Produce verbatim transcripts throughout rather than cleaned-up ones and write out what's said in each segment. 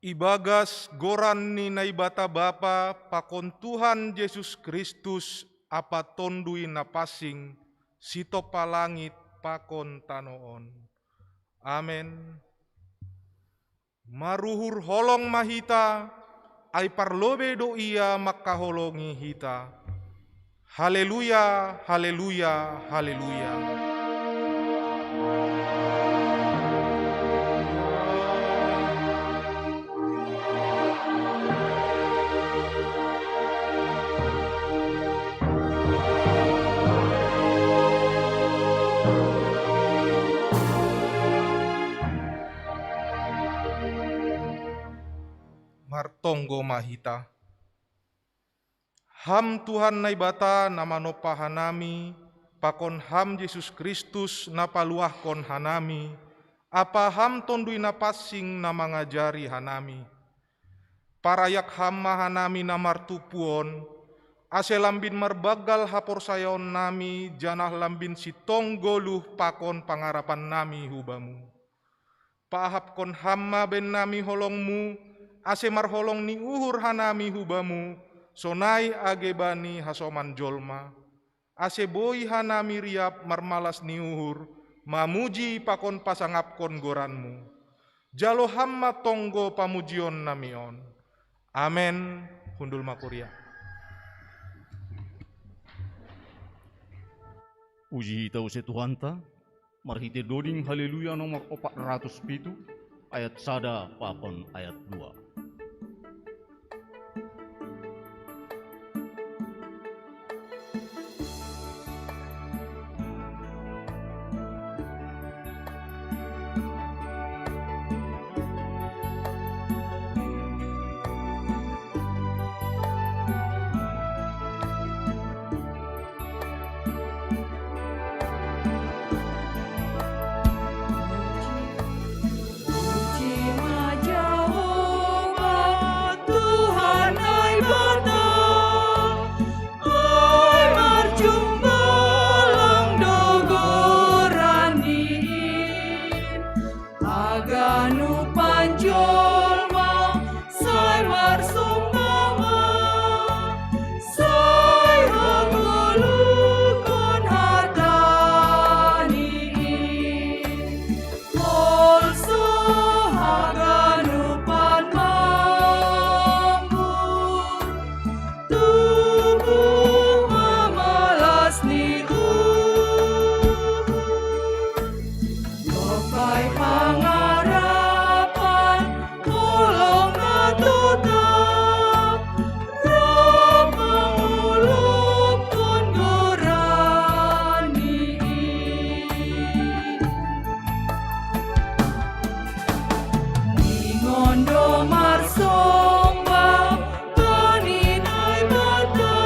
Ibagas goran ni Naibata Bapa pakon Tuhan Jesus Kristus ampa Tonduy Napansing, sitompa langit pakon tano on. Amen. Maruhur holong ma hita, ai parlobei do Ia mangkaholongi hita. Haleluya, haleluya, haleluya. Martonggo ma hita. Ham Tuhan Naibata na manompa hanami, pakon Ham Jesus Kristus na paluahkon hanami, ampa Ham Tonduy Napansing na mangajari hanami. Parayak Ham ma hanami na martumpu on, ase lambin marbanggal haporsayaonnami janah lambin sintong goluh pakon pangarapannami hu Bamu. Paahapkon Ham ma bennami holong-Mu, ase marholong ni uhur hanami hu Bamu, sonai age bani hasoman jolma, ase boi hanami riap marmalas ni uhur, mamuji pakon pasangapkon goran-Mu. Jalo Ham ma tonggo pamujionnami on. Amen. Hundul ma kuria. Puji hita use Tuhanta, marhitei doding Haleluya nomor opat ratus pitu, ayat sada pakon ayat dua. Haganupan jolma sai marsomba ma, sai hagoluhkon hata ni i. Holso haganupan mambun, tubuh mamalas ni uhur. Dob ai pangarapan, holong na totap, rap mangolopkon goran ni i. Ningon do marsomba bani Naibata,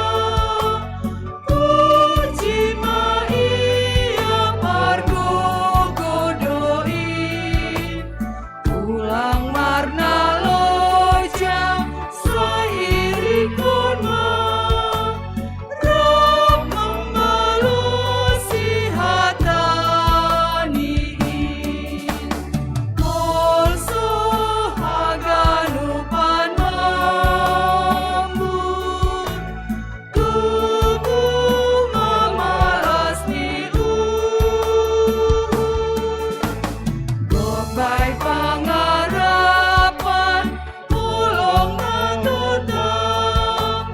puji ma Ia pargogoh do i. Ulang marnaloja, sai irikkon ma, rap mambalosi hata ni i. Holso haganupan mambun, tubuh mamalas ni uhur. Dob ai pangarapan, holong na totap,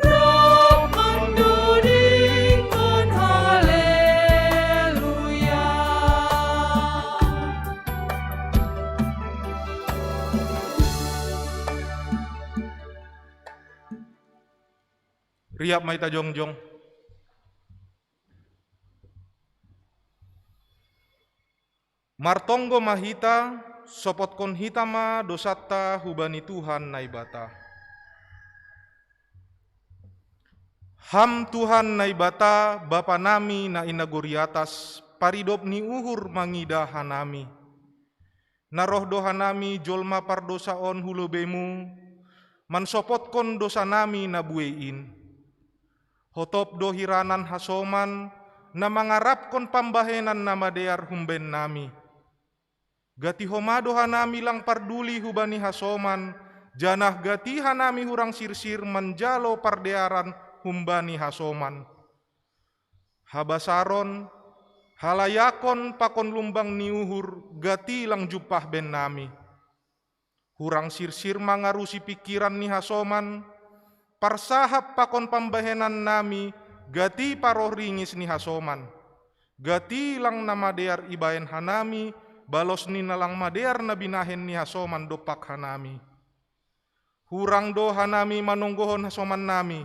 rap mandodingkon haleluya. Riap ma hita jongjong. Martonggo ma hita, sopotkon hita ma dosanta hubani Tuhan Naibata. Ham Tuhan Naibata, Bapanami na i nagori atas, paridop ni uhur mangida hanami. Na roh do hanami jolma pardousa on hu lobeiMu, mansopotkon dousanami na buei in. Hotop do hiranan hasoman, na mangarapkon pambahenan na madear humbannami. Gati homa do hanami lang parduli hubani hasoman, janah gati hanami hurang sirsir manjalo pardearan humbani hasoman. Habasaron, halayakon pakon lumbang ni uhur gati lang jumpah bennami. Hurang sirsir mangarusi pingkiran ni hasoman, parsahap pakon pambahenannami gati paroh ringis ni hasoman. Gati lang na madear ibahen hanami balos ni na lang madear na binahen ni hasoman dompak hanami. Hurang do hanami manonggohon hasomannami.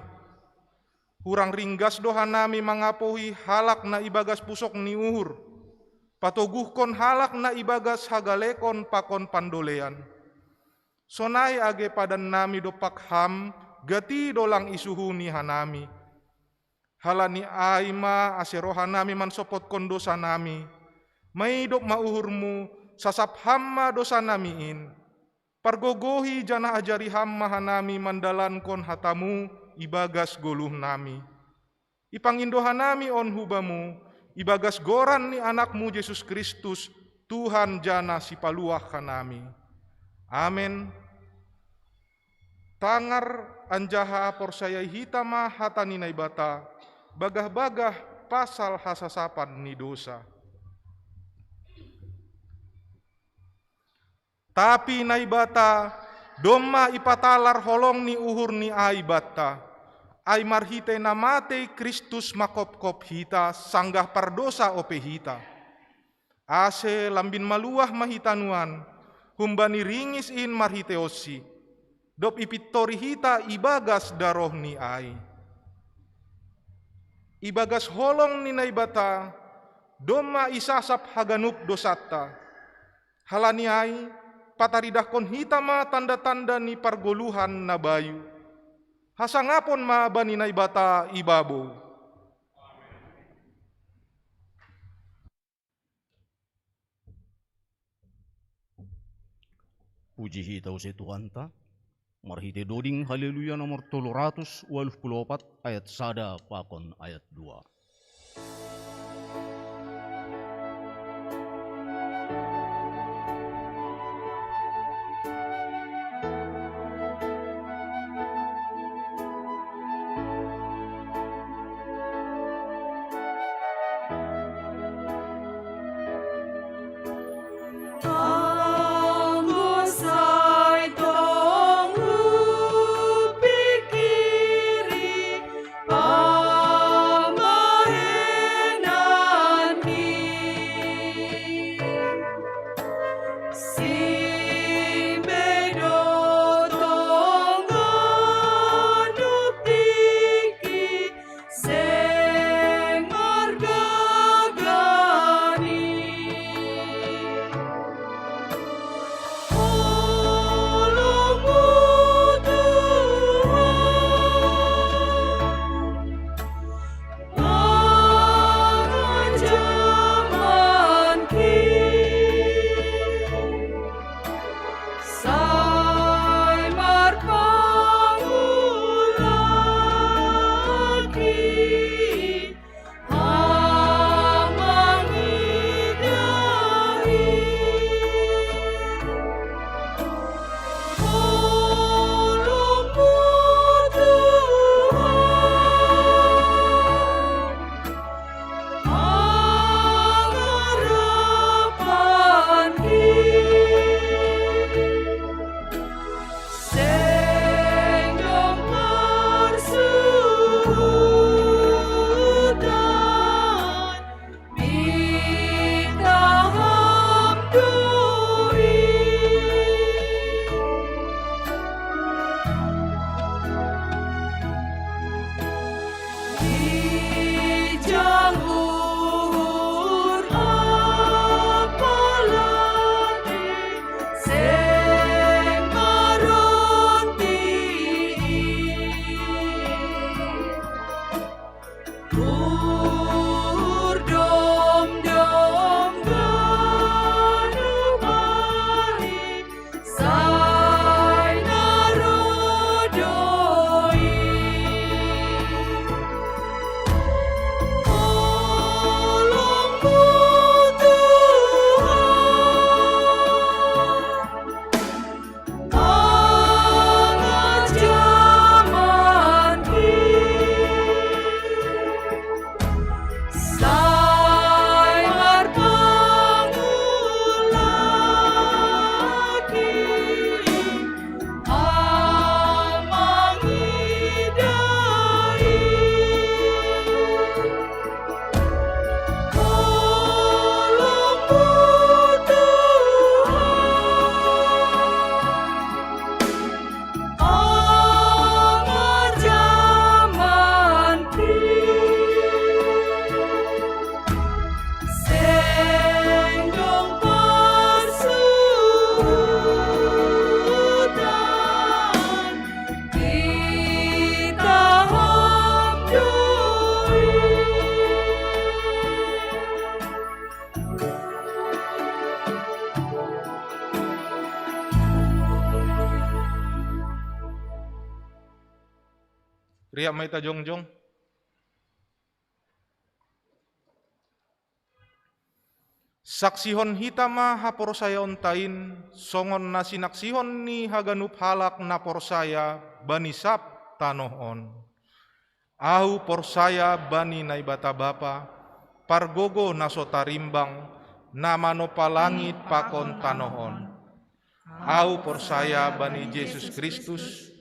Hurang ringgas do hanami mangapohi halak na ibagas pusok ni uhur, patoguhkon halak na ibagas hagalekon pakon pandolean. Sonai age padannami dompak Ham, gati do lang isuhuni hanami. Halani ai ma ase rohanami mansompotkon dosanami. Maidop ma uhurmu, sasap Ham ma dosanami in. Pargogohi janah ajari Ham ma hanami mandalankon hatamu ibagas goluhnami. Ipangindo hanami on hu Bamu, ibagas goran ni Anakmu Jesus Kristus, Tuhan janah Sipaluah hanami. Amen. Tangar anjaha porsayai hita ma hata ni Naibata, bagah-bagah pasal hasasapan ni dosa. Tapi Naibata domma ipatalar holong ni uhur ni ai banta, ai marhitei na matei Kristus mangkopkop hita sanggah pardosa ope hita. Ase lambin maluah ma hita nuan, humbani ringis in marhiteonsi, dob ipintori hita ibagas darohni ai. Ibagas holong ni Naibata, domma isasap haganup dosanta. Halani ai, pataridahkon hita ma tanda-tanda ni pargoluhan na bayu. Hasangapon ma bani Naibata ibabou. Puji hita use Tuhanta, marhite doding Haleluya nomor tolu ratus waluh puluh opat ayat sada pakon ayat dua. Ia mai ta jongjong. Saksihon hita ma haporsayaonta in, songon na sinaksihon ni haganup halak na porsaya bani sab tanoh on. Ahu porsaya bani Naibata Bapa, pargogoh na so tarimbang, na manompa langit pakon tanoh on. Ahu porsaya bani Jesus Kristus,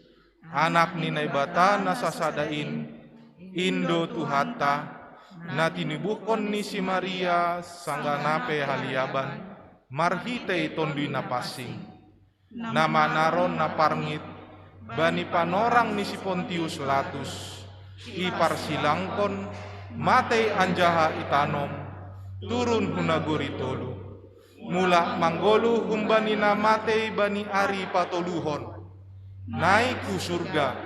Anak ni Naibata na sasada in, in do Tuhanta, na tinubuhkon ni si Maria sanggah na pe haliaban, marhitei Tonduy Napansing, na manaron na parngit bani panorang ni si Pontius Latus, iparsilangkon, matei anjaha itanom, turun hu nagori tolu, mulak manggoluh humbani na matei bani ari patoluhon, naik hu surga,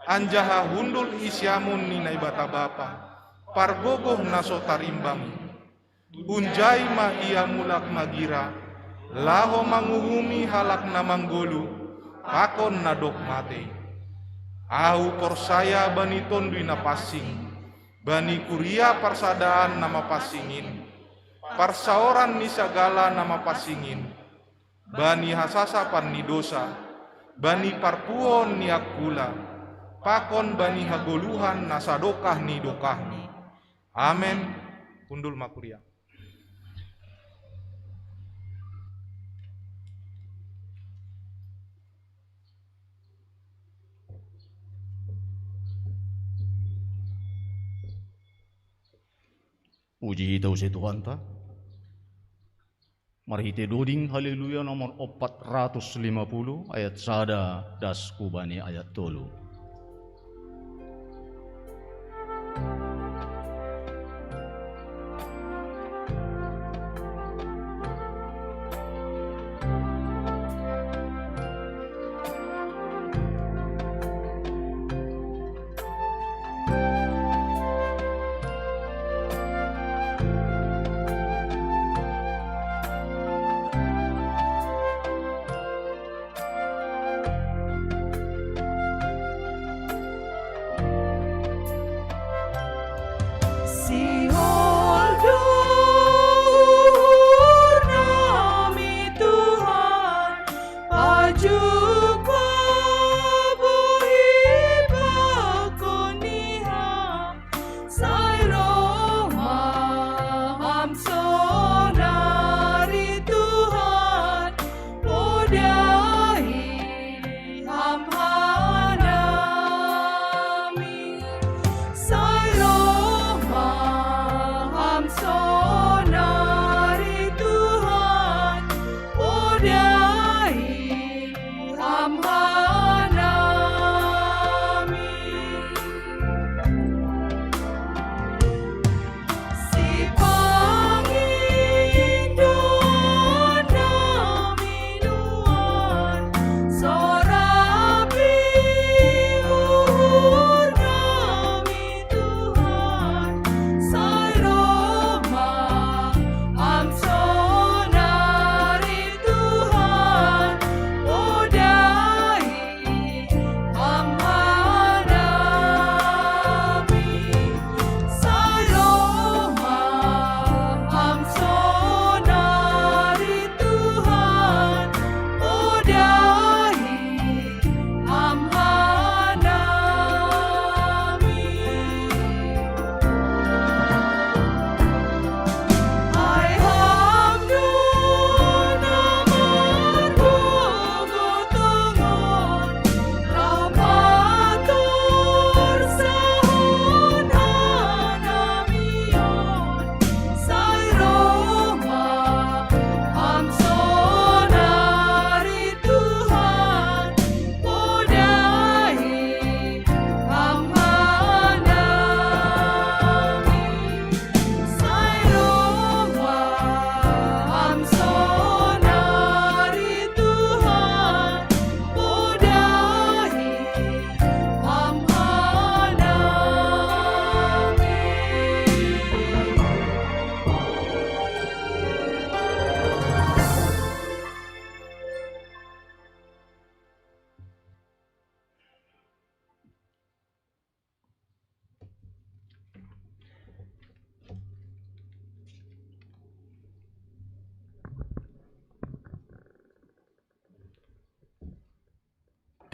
anjaha hundul i siamun ni Naibata Bapa, pargogoh na so tarimbang i. Hunjai ma Ia mulak magira, laho manguhumi halak na manggoluh pakon na dob matei. Ahu porsaya bani Tonduy Napansing, bani kuria parsadaan na mapansing in, parsaoran ni sagala na mapansing in, bani hasasapan ni dosa, bani parpuhoon ni angkula, pakon bani hagoluhan na sadokah ni dokahni. Amen. Hundul ma kuria. Puji hita use Tuhanta. Marhite doding Haleluya nomor opat ratus lima puluh, ayat sada das hu bani ayat tolu.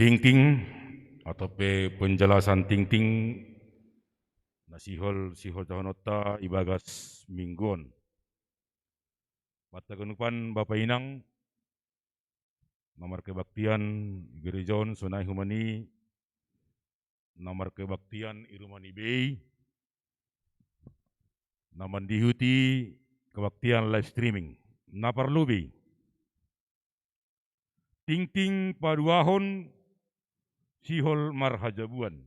Tingting atau pe penjelasan tingting na sihol sihol tahononta ibagas minggu on. Banta ganupan bapa inang, na markebaktian i gereja on sonai humani, na markebaktian i rumah ni bei, na mandihuti kebaktian live streaming, na parlobei tingting paduahon sihol marhajabuan.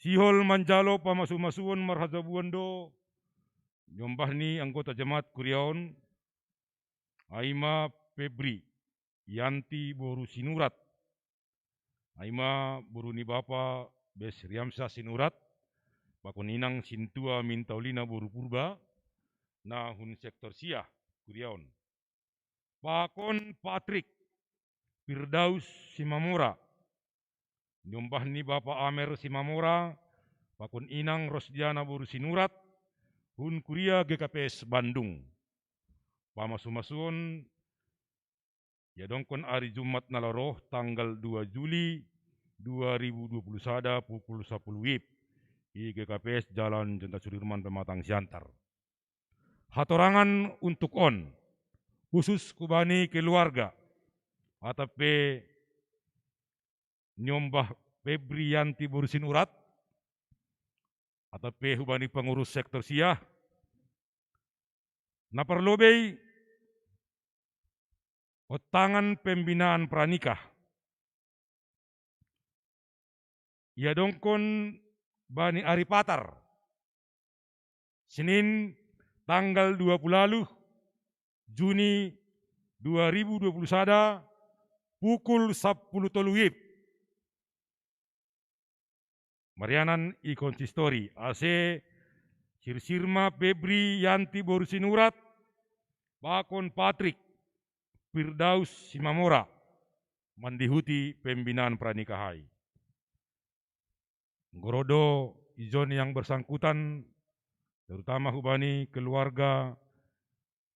Sihol manjalo pamasumasuon marhajabuan do nyombah ni anggota jemaat kuria on, ai ma Febri Yanti boru Sinurat, ai ma boru ni bapa Bes Riamsa Sinurat, pakon inang sintua Mintaulina boru Purba, na hun sektor sia kuria on. Pakon Patrik Firdaus Simamora, nyombah ni bapa Amer Simamora, pakon inang Rosdiana boru Sinurat, hun kuria G K P S Bandung. Pamasumasuon iadongkon ari Jumat na laho ro tanggal dua Juli dua ribu dua puluh sada pukul sapuluh wib i G K P S Jalan Jenderal Sudirman Pematang Siantar. Hatorangan untuk on, khusus hubani keluarga, atau pe nyombah Febri Yanti boru Sinurat, atau pe hubani pengurus sektor sia, na parlobei ontangan pembinaan pranikah iadongkon bani ari Patar, Senin tanggal dua puluh walu Juni dua ribu dua puluh sada pukul sapuluh tolu wib. Marianan i konsistori, ase sirsir ma Febri Yanti boru Sinurat pakon Patrik Firdaus Simamora mandihuti pembinaan pranikah ai. Anggo ro do ijon yang bersangkutan, terutama hubani keluarga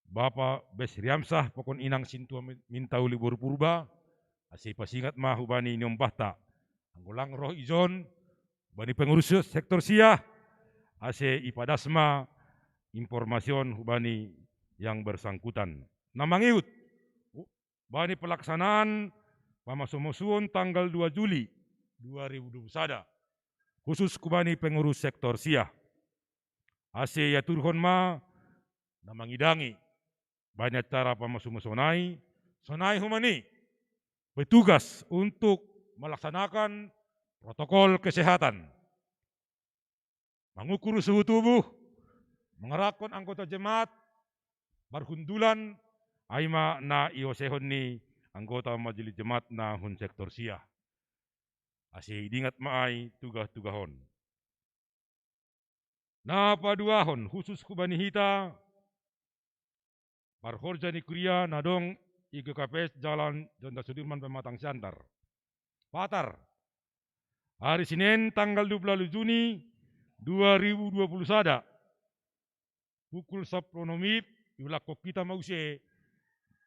Bapa Bes Riamsah pakon inang sintua Min-, Mintauli boru Purba, ase ipasingat ma hubani niombahta. Anggo lang roh ijon, hubani pengurus sektor sia, ase ipadas ma informasi on hubani yang bersangkutan. Na mangihut bani pelaksanaan pamasumasuon tanggal dua Juli dua ribu dua puluh sada, khusus hubani pengurus sektor sia. Ase iaturhon ma na mangidangi bani acara pamasumasuon ai, sonai hubani petugas untuk melaksanakan protokol kesehatan, mangukur suhu tubuh, mangarahon anggota jemaat, marhundulan, ai ma na iosehon ni anggota majelis jemaat na hun sektor sia. Ase idingat ma ai tugah-tugah on. Na paduahon khusus hubani hita parhorja ni kuria na dong i G K P S Jalan Jenderal Sudirman Pematang Siantar, Patar, hari Senin tanggal dua puluh walu Juni dua ribu dua puluh sada, pukul sapuluh onom wib, iulakhon hita ma use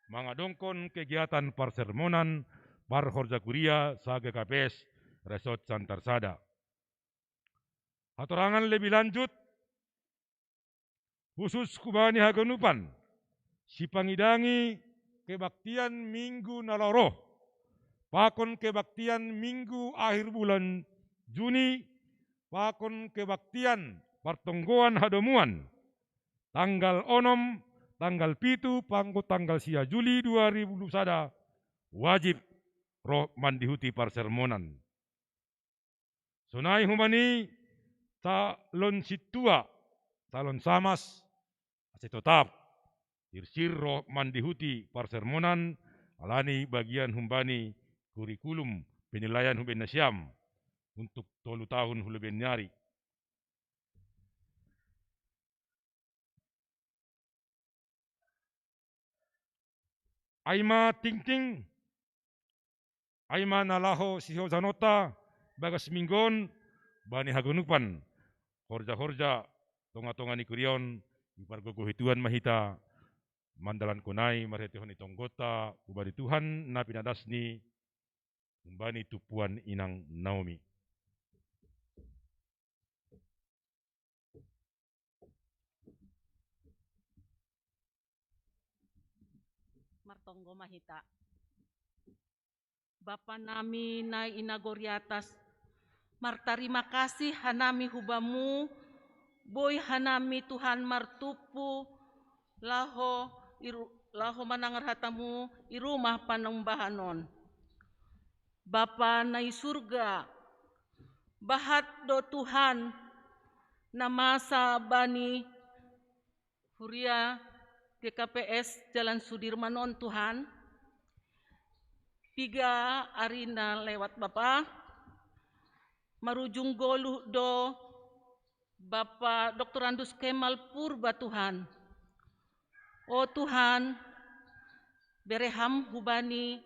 mangadongkon kegiatan parsermonan parhorja kuria sa-G K P S Resort Siantar Sada. Hatorangan lebih lanjut, khusus hubani haganupan sipangidangi kebaktian minggu na laho ro, pakon kebaktian minggu akhir bulan Juni, pakon kebaktian partonggoan hadomuan, tanggal onom, tanggal pitu, pakon tanggal sia Juli dua ribu dua puluh sada, wajib ro mandihuti parsermonan. Sonai hubani calon sintua, calon samas, ase totap sirsir ro mandihuti parsermonan, alani bagian hubani kurikulum penilaian hubani nasiam untuk tolu tahun hu lobei ni ari. Ai ma tingting, ai ma na laho sihol tahononta bagas minggu on, bani haganupan horja-horja tonga-tonga ni kuria on, dipargogohi Tuhan ma hita mandalankon ai marhiteihon ni tonggonta hubani Tuhan na pinadas ni Humbani tu puan inang Naomi. Martonggo ma hita. Bapa nami na i nagori atas, martarima kasih hanami hu Bamu, boi hanami Tuhan martumpu laho i ru-, laho manangar hatamu i rumah panumbahan on. Bapa na i surga, bahat do Tuhan na masa bani huria G K P S Jalan Sudirman on Tuhan. Piga ari na lewat Bapa, marujung goluh do Bapa Doktorandus Kemal Purba Tuhan. O Tuhan, bere Ham hubani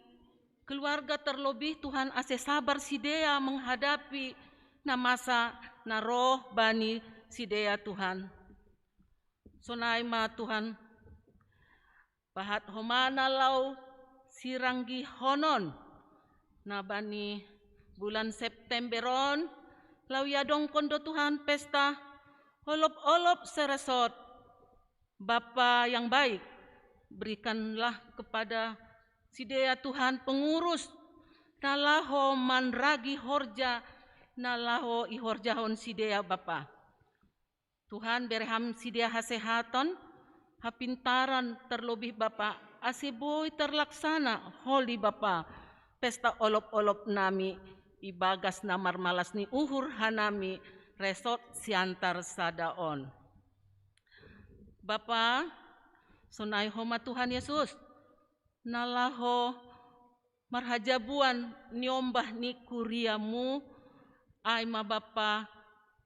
keluarga, terlebih Tuhan ase sabar sidea menghadapi na masa na roh bani sidea Tuhan. Sonai ma Tuhan, pahat homa na lau siranggihonon na bani bulan September on, lau iadongkon do Tuhan pesta olop-olop seresot. Bapa yang baik, berikanlah kepada sidea Tuhan pengurus na laho manragi horja na laho ihorjahon sidea Bapa. Tuhan, bere Ham sidea hasehaton, hapintaran, terlebih Bapa, ase boi terlaksana holi Bapa pesta olop-olop nami ibagas na marmalas ni uhur hanami resot Siantar sada on. Bapa, sonai homa Tuhan Yesus, na laho marhajabuan niombah ni kuriamu, ai ma Bapa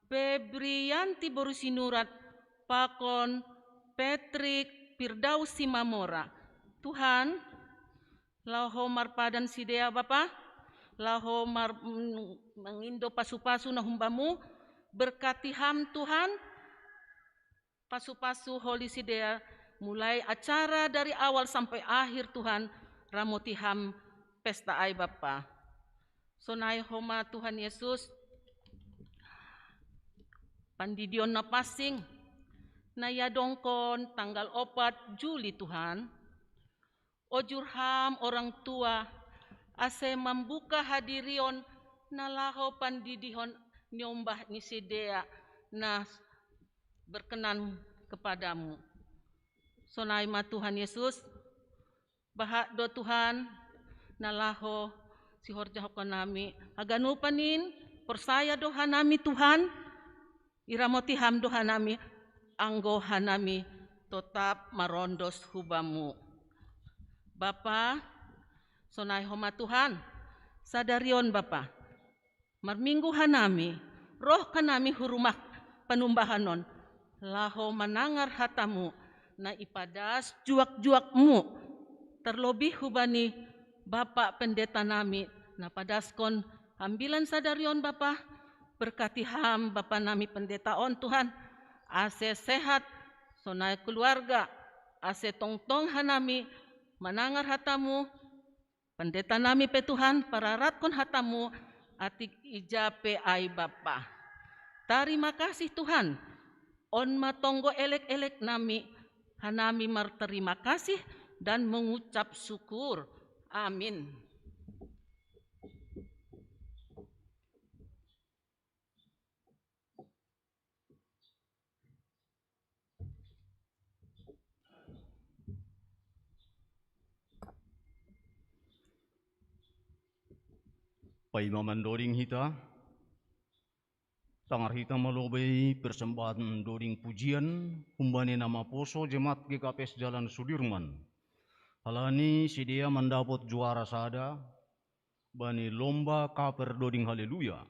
Febrianti boru Sinurat pakon Patrick Firdaus Simamora. Tuhan, laho marpadan sidea Bapa, laho mar-, mm, mangindo pasu-pasu na humbamu, berkati Ham Tuhan, pasu-pasu holi sidea, mulai acara dari awal sampai akhir Tuhan, ramoti Ham pesta ai Bapa. Sonai homa Tuhan Yesus, pandidion na pansing, na iadongkon tanggal opat Juli Tuhan, ojur Ham orang tua, ase mambuka hadirion na laho pandidihon niombah ni sidea na berkenan kepadamu. Sonai ma Tuhan Yesus, bahat do Tuhan na laho sihorjahon nami, haganupan in, porsaya do hanami Tuhan, iramoti Ham do hanami, anggo hanami totap marondos hu Bamu. Bapa, sonai homa Tuhan, sadarion Bapa, marminggu hanami, roh hanami hu rumah panumbahan on, laho manangar hatamu, na ipadas juak-juakmu, terlebih hubani Bapa Pendeta nami, na padaskon ambilan sadarion Bapa, berkati Ham Bapa nami Pendeta on Tuhan, ase sehat, sonai keluarga, ase tongtong hanami manangar hatamu, Pendeta nami pe Tuhan, pararatkon hatamu atik ija pe ai Bapa. Tarima kasih Tuhan, on ma tonggo elek-elek nami, hanami martarima kasih dan mengucap syukur. Amin. Paima mandoding hita, tangar hita ma lobei persembahan doding pujian humbani na maposo jemaat G K P S Jalan Sudirman. Halani sidea mandapot juara sada bani lomba kaper doding Haleluya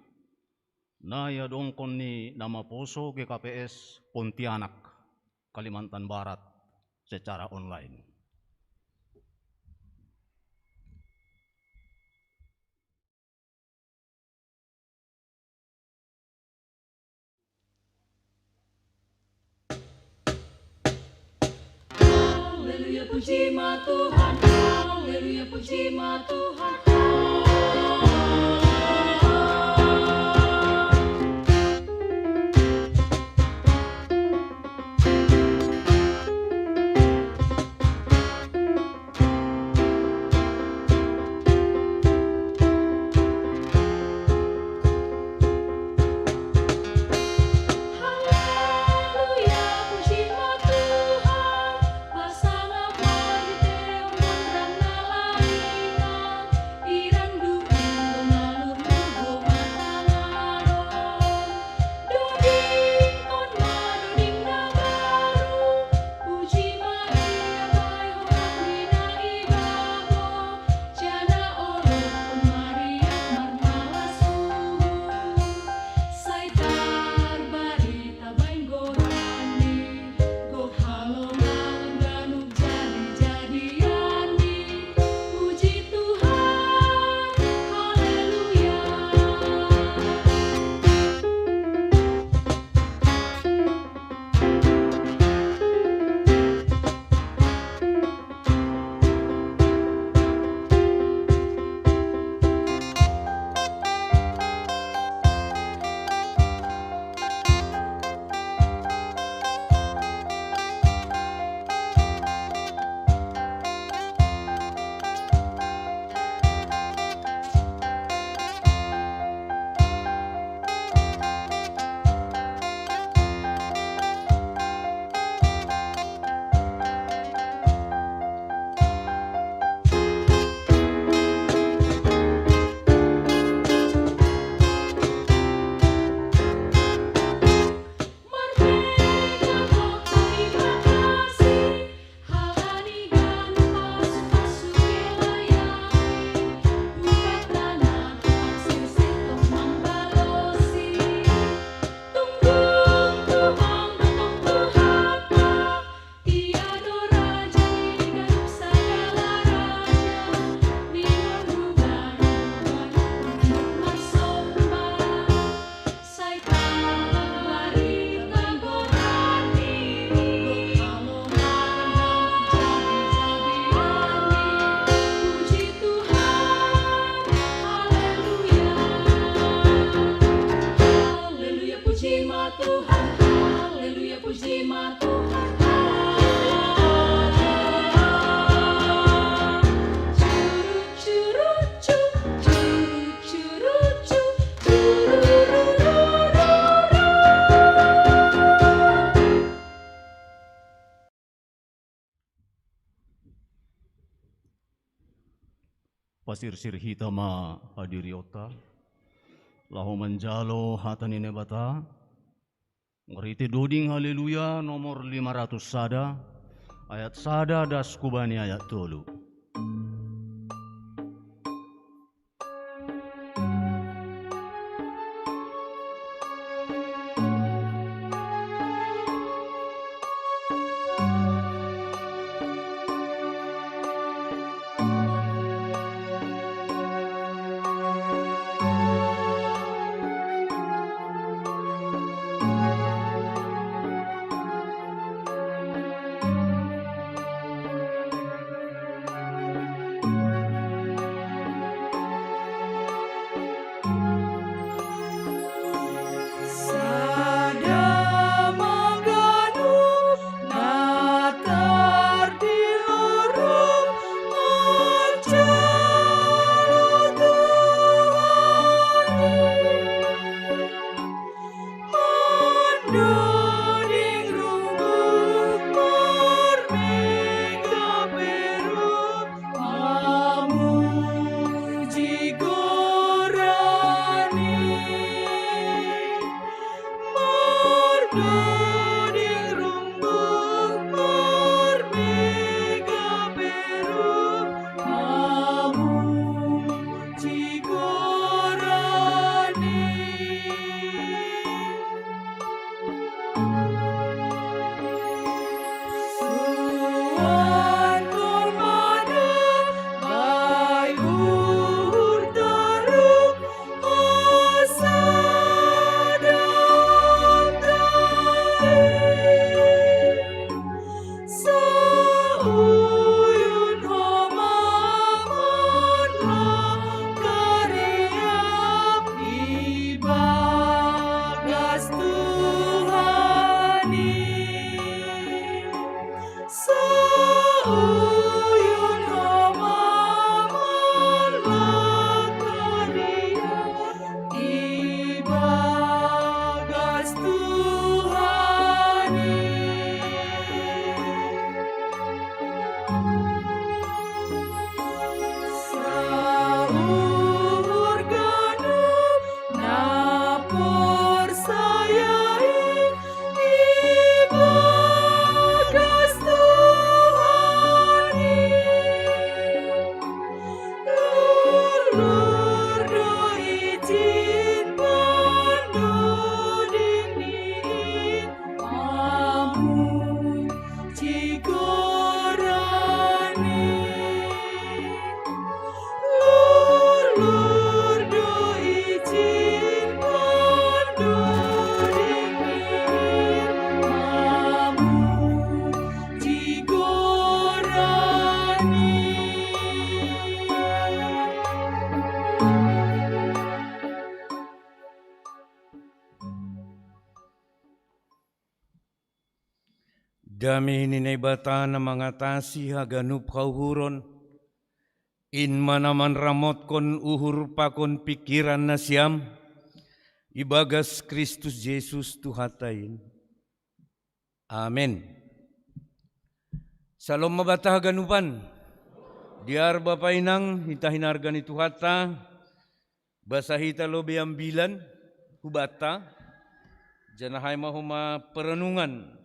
na iadongkon ni na maposo G K P S Pontianak, Kalimantan Barat, secara online. Haleluya, puji ma Tuhan. Haleluya, puji ma Tuhan. Pasirsir hita ma hadirionta, laho manjalo hata ni Naibata, marhite doding Haleluya nomor lima ratus sada, ayat sada das hubani ayat tolu. Dame ni Naibata na mangatasi haganup hauhuron, in ma na manramotkon uhur pakon pingkiran nasiam, ibagas Kristus Jesus Tuhanta in. Amen. Salom ma banta haganupan. Dear Bapa Inang, hita hinarga ni Tuhanta, basa hita lobei ambilan hubanta, janah ai ma homa perenungan,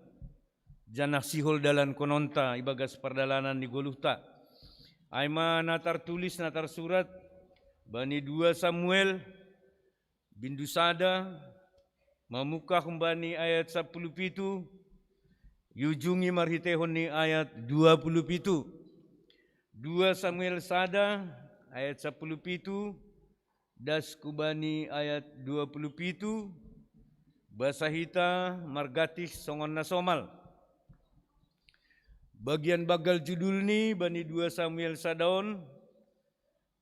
janah sihol dalankononta ibagas pardalanan ni goluhta. Ai ma na tartulis, na tarsurat bani dua Samuel, bindu sada, mamungkah humbani ayat sapuluh pitu, iujungi marhiteihon ni ayat dua puluh pitu. Dua Samuel sada, ayat sapuluh pitu, das hubani ayat dua puluh pitu, basa hita margantih songon na somal. Bagian banggal judulni bani dua Samuel sada on,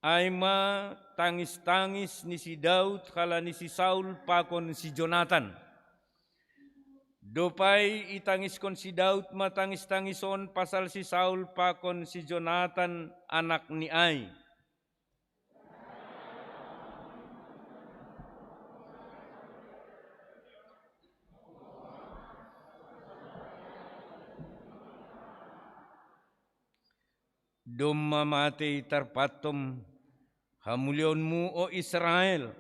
ai ma tangis-tangis ni si Daud halani si Saul pakon si Jonatan. Dob ai itangiskon si Daud ma tangis-tangis on pasal si Saul pakon si Jonatan anakni ai. Domma matei tarpantom Hamuliaonmu, o Israel,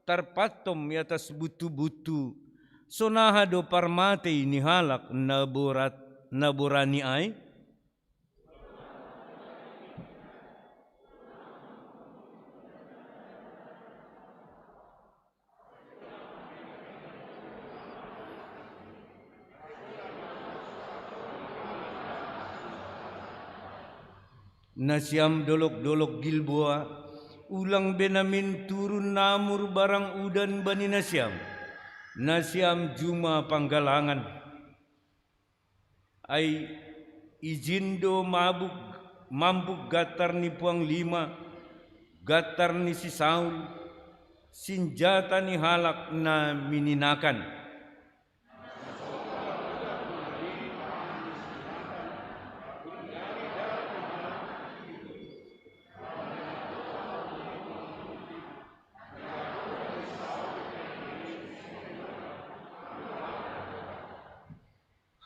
tarpantom i atas buttu-buttu. Sonaha do parmatei ni halak na borat, na borani ai? Nasiam dolok-dolok Gilboa, ulang be namin turun namur barang udan bani nasiam. Nasiam juma panggalangan. Ai ijin do mabuk, mambuk gantar ni puang lima, gantar ni si Saul, sinjata ni halak na mininakan.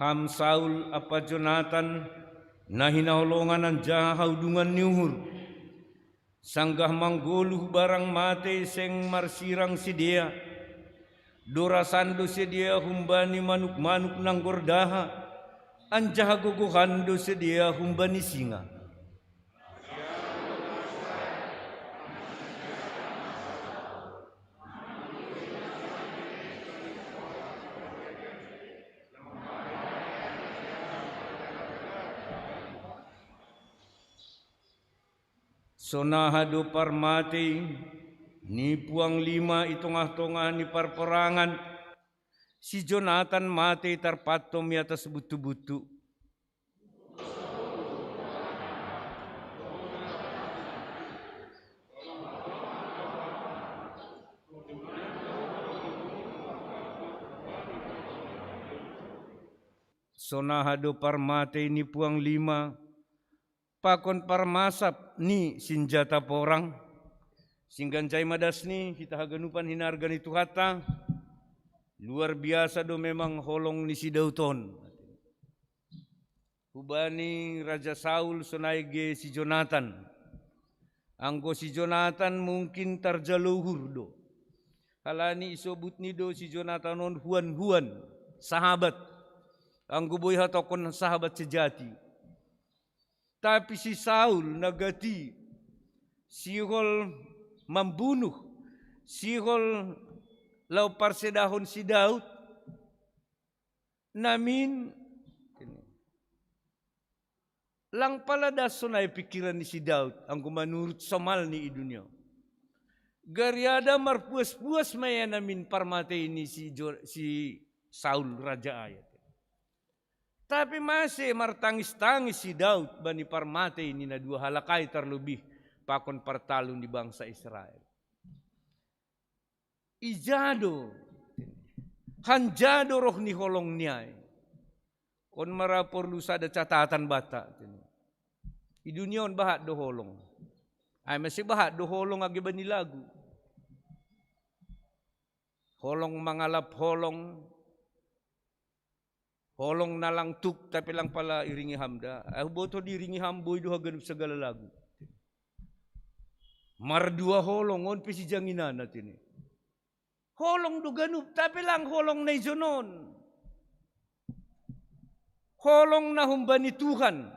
Ham Saul ampa Jonatan, na hinaholongan anjaha haudungan ni uhur. Sanggah manggoluh barang matei seng marsirang sidea. Dorasan do sidea humbani manuk-manuk nanggordaha, anjaha gogohan do sidea humbani singa. Sonaha do parmatei ni puang lima i tongah-tongah ni parporangan, si Jonatan matei tarpantom i atas buttu-buttu. Sonaha do parmatei ni puang lima, pakon parmasap ni sinjata porang. Singganjai ma das ni hita haganupan hinarga ni Tuhanta. Luar biasa do memang holong ni si Daud on. Hubani Raja Saul sonai ge si Jonatan. Anggo si Jonatan mungkin tarjalo uhur do. Halani isobut ni do si Jonatan on huan-huan, sahabat. Anggo boi hatokon sahabat sejati. Tapi si Saul na gati, sihol mambunuh, sihol laho parsedahon si Daud, namin, lang pala das sonai pikiran ni si Daud, anggo manurut somalni i dunia. Gariada marpuas-puas ma ia namin parmatei ni si, Jo- si Saul raja ai. Tapi mase martangis-tangis si Daud bani parmatei ni na dua halak ai, tarlobih pakon partalu ni bangsa Israel. Ija do, hanja do roh ni holong ni ai. On ma ra porlu sada catatan banta. I dunia on bahat do holong. Ai mase bahat do holong age bani lagu. Holong mangalap holong, holong na lang tuk, tapi lang pala iringi ham da. Ai huboto diiringi ham boi do haganup sagala lagu. Mardua holong on pe si janginana tene. Holong do ganup, tapi lang holong na ijon on. Holong na humbani Tuhan.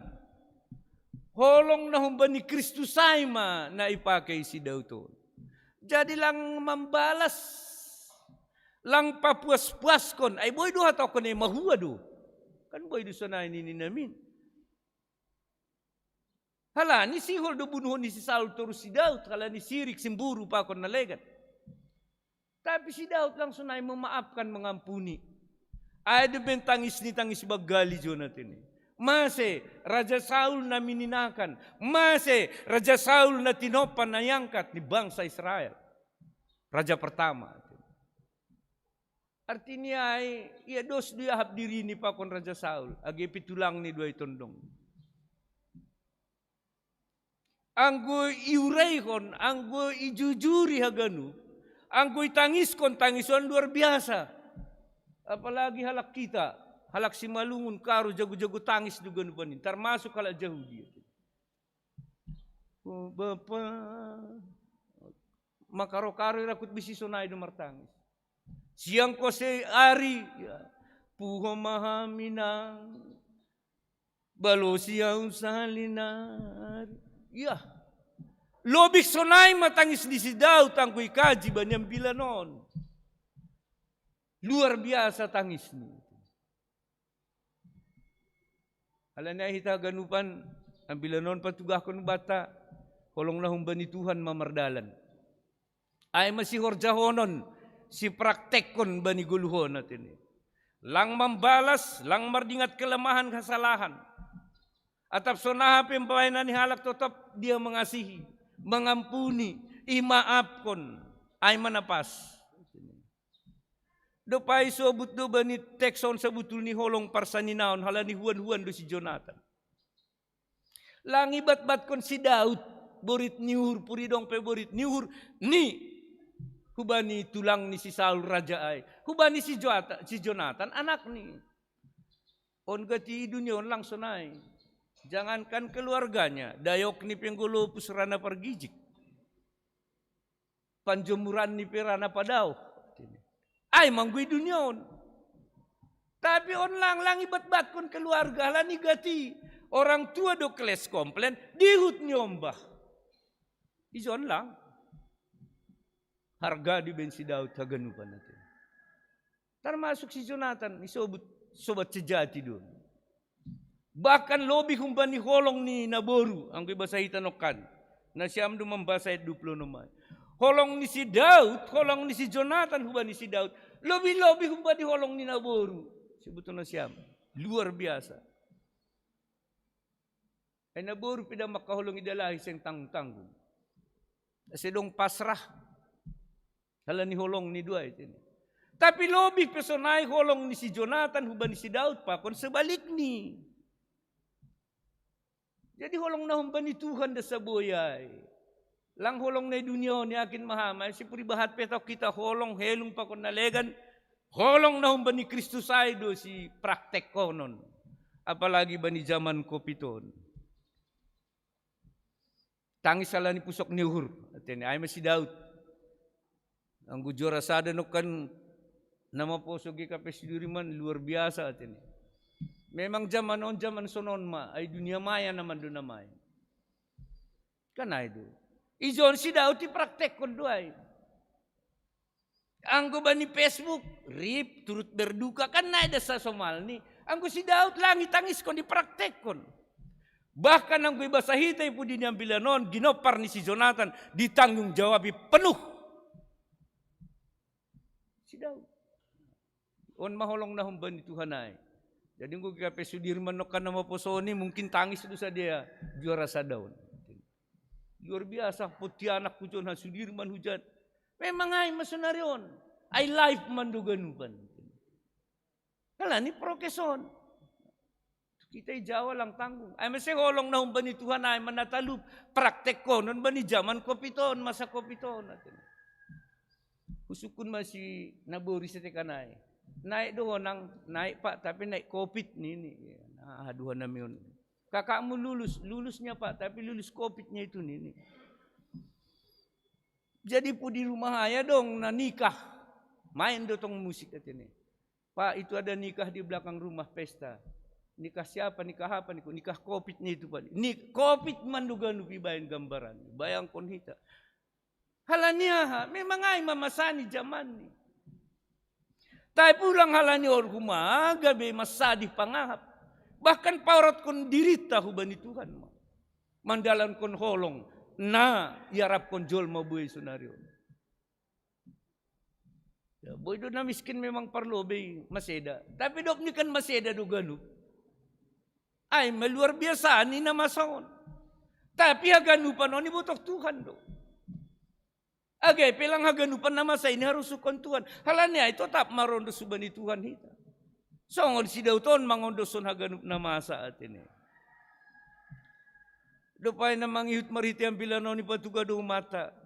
Holong na humbani Kristus ai ma na ipakei si Daud on. Jadi lang mambalas, lang papuas-puaskon, ai boi do hatokon i mahua do. Kan boi do sonai nini namin. Halani sihol do bunuhon ni si Saul torus si Daud, halani sirik, simburu pakon na legan. Tapi si Daud langsung ai memaafkan, mengampuni. Ai do ben tangis ni tangis banggali Jonatan i. Mase Raja Saul na mininakan, mase Raja Saul na tinompa na iangkat ni bangsa Israel. Raja pertama. Artini ai, ia dos do iahap dirini pakon Raja Saul, age pitulangni do ai tondong. Anggo iuraihon, anggo ijujuri haganup, anggo itangiskon, tangis on luar biasa. Apalagi halak kita, halak Simalungun, Karo, jago-jago tangis do ganupan i, tarmasuk halak Jahudi. O Bapa, Makaro-karo i rakut bisi sonai do martangis. Siang kose ari, ya. Puho ma hami nang. Balosi au sahali nari. Ya. Lobi sonai ma tangis ni si Daud anggo ikaji bani ambilan on. Luar biasa tangisni. Alani ai hita haganupan ambilan on patugahkon banta, holong na humbani Tuhan ma mardalan. Ai ma sihorjahonon, sipraktekkon bani goluhon atene. Lang mambalas, lang mardingat kelemahan hasalahan. Atap sonaha pe baenan ni halak totop dia mengasihi, mengampuni, imaafkon. Ai ma na pas. Dopai sobut do bani teks on sabutul ni holong parsaninaon halani huan-huan do si Jonatan. Lang ibatbatkon si Daud, borit ni uhur, puri dong pe borit ni uhur, ni hubani tulang ni si Saul raja ai, hubani si, Joata, si Jonatan anakni. On gati i dunia on lang sonai. Jangankan keluarganya, dayok ni penggolopus rana pargijik. Panjomuran ni pe rana padao. Ai manggo i dunia on. Tapi on lang lang ibatbatkon keluarga halani gati. Orang tua do keles komplain, dihut ni ombah. Ijon lang. Harga di ben si Daud haganupan atene. Termasuk si Jonatan, isobut sobat sejati do. Bahkan lobi humbani holong ni naboru, anggo ibasa hita nongkan. Na siam do mambasa ayat dua puluh enam ai. Holong ni si Daud, holong ni si Jonatan humbani si Daud. Lobi-lobi humbani holong ni naboru. Sebutulna siam. Luar biasa. Ai naboru pe da mangkaholongi dalahi seng tanggung-tanggung. Sedong pasrah. Halani holong ni dua itu. Tapi lobi pe sonai holong ni si Jonatan hubani si Daud pakon sebalikni. Jadi holong na humbani Tuhan da saboyai. Lang holong na i dunia on yakin mahamai sipuri bahat petok kita holong helung pakon na legan. Holong na humbani Kristus ai do si praktek konon. Apalagi bani zaman kopiton. Tangis halani pusok ni uhur. Atene ai ma si Daud. Anggo juara sada nongkan nama poso G K P Sudirman luar biasa atene. Memang zaman on zaman sonon ma, ai dunia maya na mando na maya. Kan ai do. Ijon si Daud i praktekkon do ai. Anggo bani Facebook, rip turut berduka kan nai da sasomalni. Anggo si Daud lang itangiskon dipraktekkon. Bahkan anggo ibasa hita i pudi ni ambilan on ginompar ni si Jonatan ditanggung jawabi penuh. Si Daud. On maholong na humbani Tuhan ai. Jadi anggo G K P Sudirman nongkan nama posoni mungkin tangis do sadia juara sada on. Luar biasa Pontianak hujon ha Sudirman hujan. Memang ai masonari on. Ai live mando ganupan. Halani prokes on. Kita i Jawa lang tanggung. Ai mase holong na humbani Tuhan ai manatalup praktek konon bani zaman kopiton masa kopiton. Husukkun ma si nabori setekan ai. Naik do honang, naik pak tapi naik covid nini. Nah, aduh nami on. Kakakmu lulus, lulusnya pak tapi lulus covidnya itu nini. Jadi pudi rumah ayah dong na nikah. Main dotong musik katene. Pak itu ada nikah di belakang rumah pesta. Nikah siapa nikah apa niku nikah covid nya itu pak. Ni covid manduga nupi bayan gambaran. Bayangkon hita. Halani aha memang ai mamasani zaman ni. Tapi ulang halani orhuma gabe masadi pangahap. Bahkan pauratkon dirita hubani Tuhan ma. Mandalankon holong na iarapkon jolma buei sonari on. Ya, boi do na miskin memang parlobei maseda. Tapi dok ni kan maseda do ganup. Ai ma luar biasa ni na masa on. Tapi haganupan on ibotok Tuhan do. Agai pelang haganupan na masa ini harus sukon Tuhan. Halani ai totap marondo subani Tuhan hita. Songon si Daud on mangondoson haganup na masa atene. Dopai na mangihut marhite ambilan on ipatuga do mata.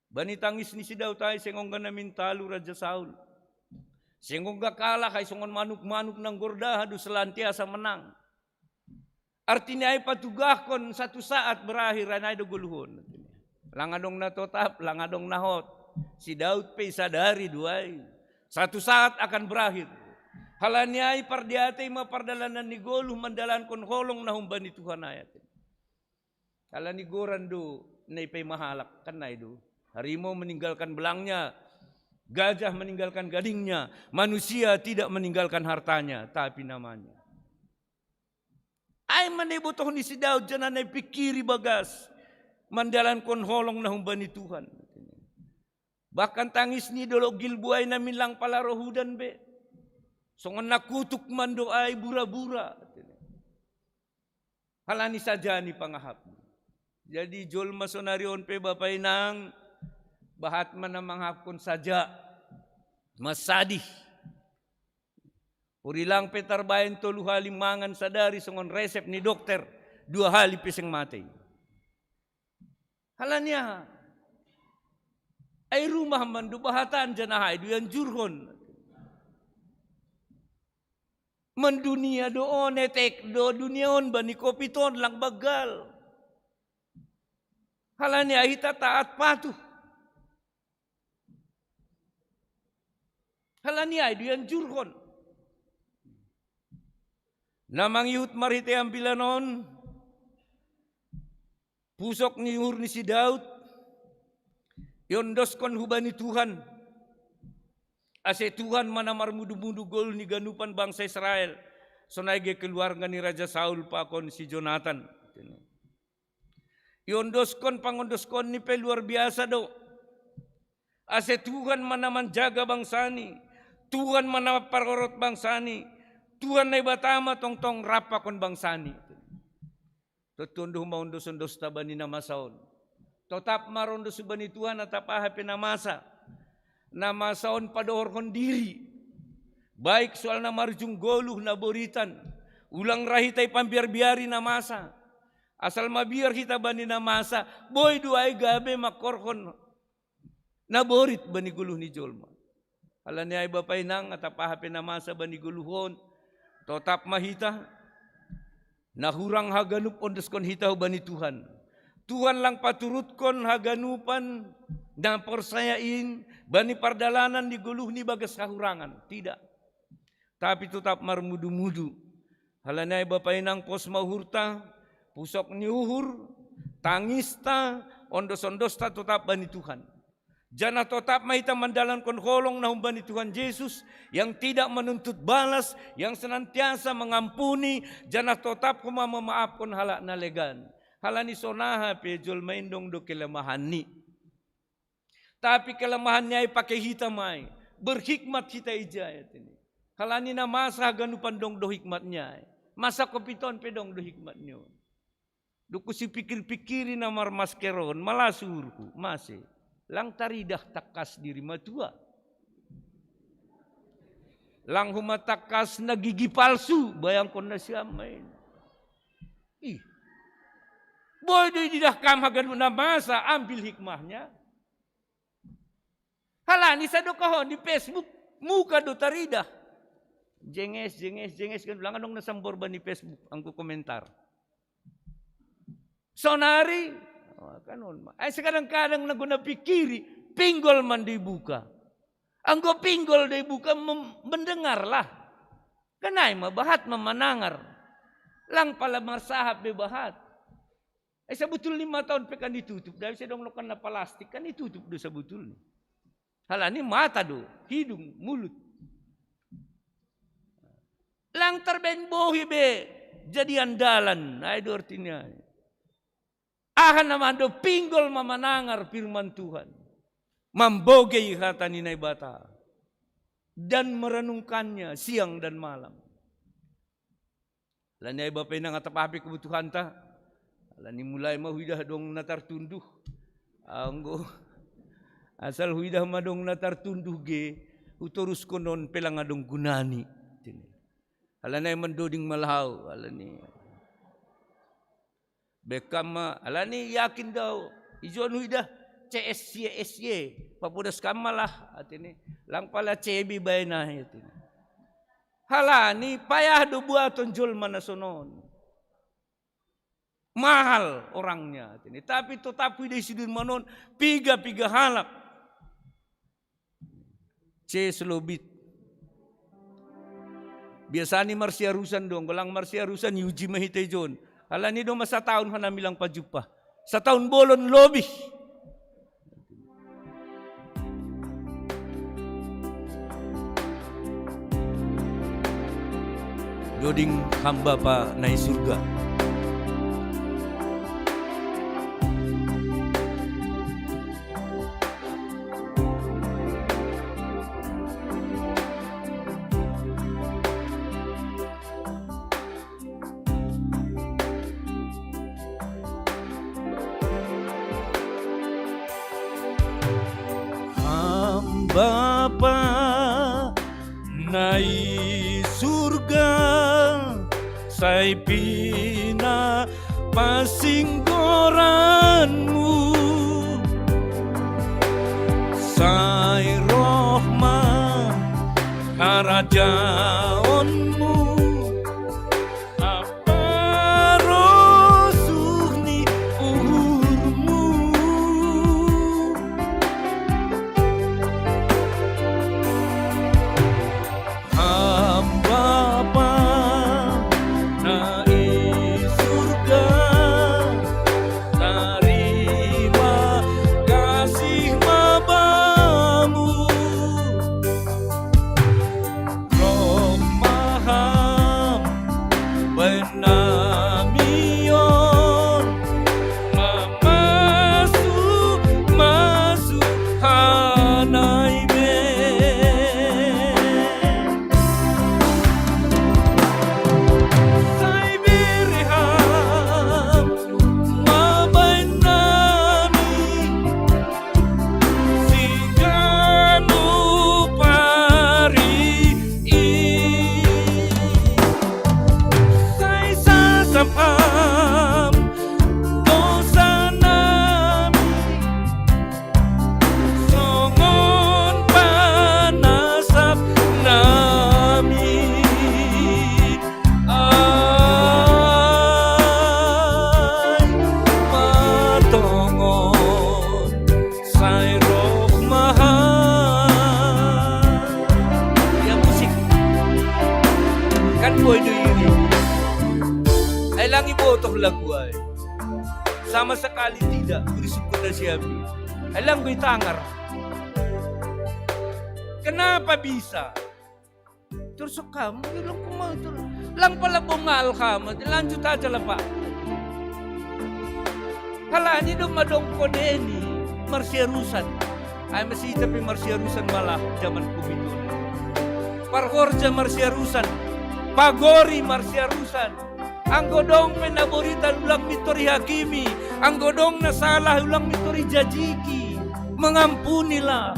Bani tangis ni si Daud ai seng ongga na mintalu Raja Saul. Seng ongga kalah ai songon manuk-manuk nang gordaha do selantiasa menang. Artinya ai patugahkon satu saat berakhir ai nai do goluhon. Lang adong na totap, lang adong na hot. Si Daud pe isadari do ai. Satu saat akan berakhir. Halani ai pardiatei ma pardalanan ni goluh mandalankon holong na humbani Tuhan ai. Halani goran do na ipaima halak, kan ai do. Harimau meninggalkan belangnya, gajah meninggalkan gadingnya, manusia tidak meninggalkan hartanya, tapi namanya. Ai ma na ibotoh ni si Daud janah na ipikiri bagas mandalankon holong na humbani Tuhan. Bahkan tangis ni dolok Gilboa i namin lang pala roh udan be. Songon na kutuk ma ndo ai bura-bura. Halani saja ni pangahap. Jadi jolma sonari on pe bapa inang, bahat ma na mangahapkon saja. Masadih. Urilang pe tarbaen tolu hali mangan sadari songon resep ni dokter, dua hali pe seng matei. Halani aha? Ai rumah ma ndo bahatan janah ai do ianjurhon. Mandunia do on, etek do dunia on bani kopit on lang banggal. Halani ai hita taat patuh. Halani ai do ianjurhon. Na mangihut marhitei ambilan on, pusok ni uhur ni si Daud, iondoskon hubani Tuhan, ase Tuhan ma na marmudu-mudu goluh ni ganupan bangsa Israel, sonai ge keluarga ni Raja Saul pakon si Jonatan. Iondoskon pangondoskon ni pe luar biasa do. Ase Tuhan ma na manjaga bangsani, Tuhan ma na parorot bangsani, Tuhan Naibata ma tongtong rap pakon bangsani. Tontu ondoh ma ondos-ondosta bani na masa on. Totap ma rondos hubani Tuhan atap aha pe na masa. Na masa on padohorhon diri. Baik soal na marujung goluh na boritan. Ulang ra hita ipambiar-biari na masa. Asal mabiar hita bani na masa, boi do ai gabe mangkorhon na borit bani goluh ni jolma. Halani ai bapa inang, atap aha pe na masa bani goluh on, totap ma hita, na hurang haganup ondoskon hita hubani Tuhan. Tuhan lang paturutkon haganupan na porsaya in bani pardalanan ni goluhni bagas hahurangan. Tidak. Tapi totap marmudu-mudu. Halani ai bapa inang, pos ma uhurta, pusok ni uhur, tangista, ondos-ondosta totap bani Tuhan. Janah totap ma hita mandalankon holong na humbani Tuhan Jesus, yang tidak menuntut balas, yang senantiasa mengampuni, janah totap homa mamaafkon halak na legan. Halani sonaha pe jolma in dong do kelemahanni. Tapi kelemahanni ai pake hita ma ai. Berhikmat hita ijai, atene. Halani na masa haganupan dong do hikmatni ai. Masa kopit on pe dong do hikmatni on. Dung husipikir-pikiri na marmasker on, malas uhurhu, mase. Lang taridah tangkas diri matua. Lang homa tangkas na gigi palsu, bayangkon nasiam ma in. Ih. Boi do ididah kam haganup na masa, ambil hikmahnya. Halani sadokah on di Facebook, muka do taridah. Jenges, jenges, jenges, kan lang adong na sambor bani Facebook, anggo komentar. Sonari, oh, kan on ma. Ai, sekadang-kadang na guna pikiri, pinggol ma ndo ibuka. Anggo pinggol do ibuka, mem-, mendengarlah. Kan ai ma bahat ma manangar. Lang pala marsahap be bahat. Ai, sabutul ni mata on pe kan itutup, da ise dong nongkan na palastik kan itutup do sabutul ni. Halani mata do, hidung, mulut. Lang tarbaen bohi be jadi andalan, ai do artina. Aha na mando pinggol ma manangar firman Tuhan. Mambogei hata ni Naibata. Dan merenungkannya siang dan malam. Halani ai bapa inang atap aha pe kebutuhanta. Halani mulai ma huidah dong na tartunduh. Anggo asal huidah ma dong na tartunduh ge, hutoruskon on pe lang adong gunani. Halani ai mandoding ma laho, halani. Bekam ma, halani yakin do au. Ijon huidah C S Y, S Y. Papodas kam ma lah, atene. Lang pala C B baen ahi, atene. Halani payah do buaton jolma na sonon. Mahal orangnya. Tapi tetap ida sudir manon, piga-piga halak. Ces lobit. Biasa ni marsiarusan dong, golang marsiarusan yuji mahite jon. Ala ni dong masa tahun hana milang pajumpa. Satahun bolon lobih. Doding hamba pa nai surga. Hamba pa nai surga, sai pina pasinggoranmu, sai rohma harajaonmu, apa rosuh ni uhurmu. Hamba pa nai surga, tarima kasih ma bamu. Roh maham benamion, mamasu, masu hanai be. Sai bereham mabain nami, siganu pari i. Sai sasap ham dosa nami, songon panasap nami. Ai, ma tongon, sai roh ma ham. Ya, musik. Kan boi do iri. Ai lang ibotoh lagu ai. Sama sekali tidak bersukun nasiami. Ai lang boi tangar. Kenapa bisa? Terus kamu bilang, "Kuma itu lang pala bongal kamu, lanjut aja lah, Pak." Halani do madongko deni marsiarusan. Ai masi tapi marsiarusan malah zaman kumitu. Parhorja marsiarusan, pagori marsiarusan. Anggo dong pe na boritan ulang mintor ihakimi, anggo dong na salah ulang mintor ijajiki. Mengampunilah.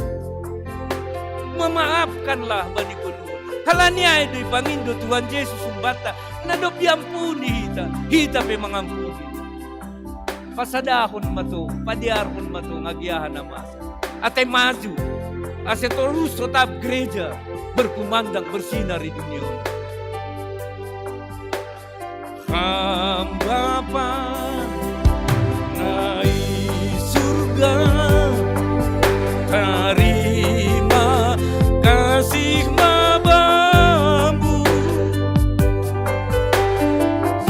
Memaafkanlah bani bonuon. Halani ai do ipangindo Tuhan Jesus umbanta, na dob iampuni hita, hita pe mangampuni. Pasadahon ma tong, padearhon ma tong agia na masa. Ate maju, ase torus tetap gereja berkumandang bersinar di dunia on. Ham Bapa na i surga, tarima kasih ma Bamu,